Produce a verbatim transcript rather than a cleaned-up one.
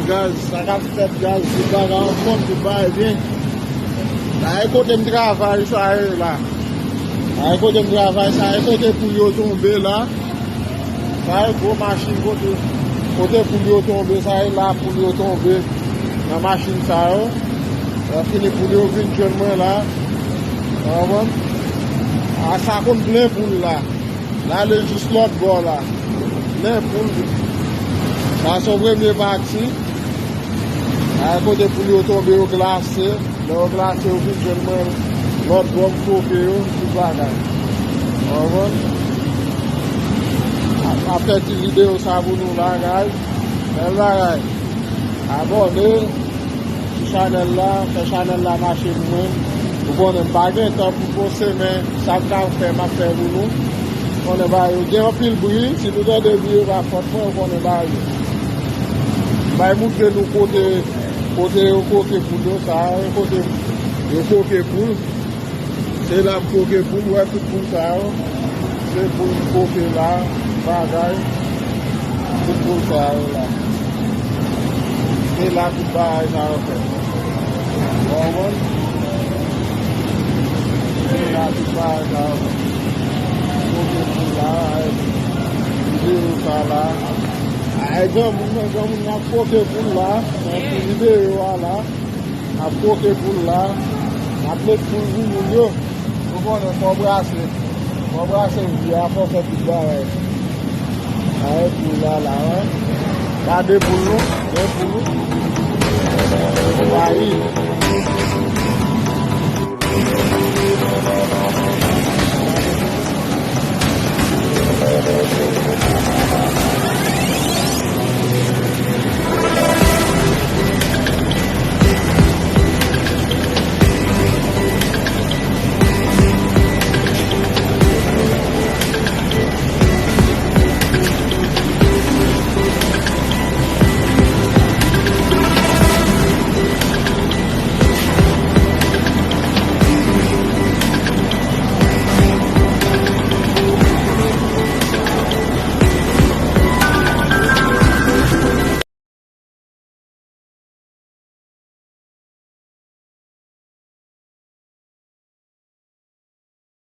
Guys, sa k ap fèt, guys, tout bagay anfòm, tout bagay byen. La e kote m travay sa ye la. La e kote m travay sa ye, kote poul yo tonbe la. Sa e gwo machin kote, kote poul yo tonbe, sa e la poul yo tonbe nan machin sa yo. Lè fini poul yo vin jwenn mwen la. Ou konprann? A sa konn plen poul la. L ale jis lòt bò la. Plen poul. Sa se yon premye pati. A kote poul yo tonbe, yo glase. Lè yo glase, yo vin jwenn mwen lòt bò, m koke yo, tout bagay. Ou konprann? A, a fè ti videyo sa pou nou la, guys. Bèl bagay. Abòne sou chanèl la, fè chanèl la mache pou mwen. Ou konnen m pa gen tan pou poste, men sa m ka fè, m ap fè pou nou. Ou konnen bagay yo gen anpil bri, si nou tande bri yo pa fòt mwen, ou konnen bagay yo. M bay moutre nou kote, kote yo koke poul yo, sa a, kote yo koke poul. Se la m koke poul, wè tout poul sa yo. Se poul m koke la, bagay. Tout poul sa yo la. Se la tout bagay sa yo fèt. Ou konprann? Se la tout bagay sa yo fèt. Koke poul la, videyo sa la. Ay, granmoun nan, granmoun nan ap koke poul la. Nan ti videyo a la. N ap koke poul la. N ap met poul pou moun yo. Ou konnen fò brase. Fò brase wi a, fò fè tout bagay. Ay, poul la la, wi. Gade poul nou, men poul nou. Ay.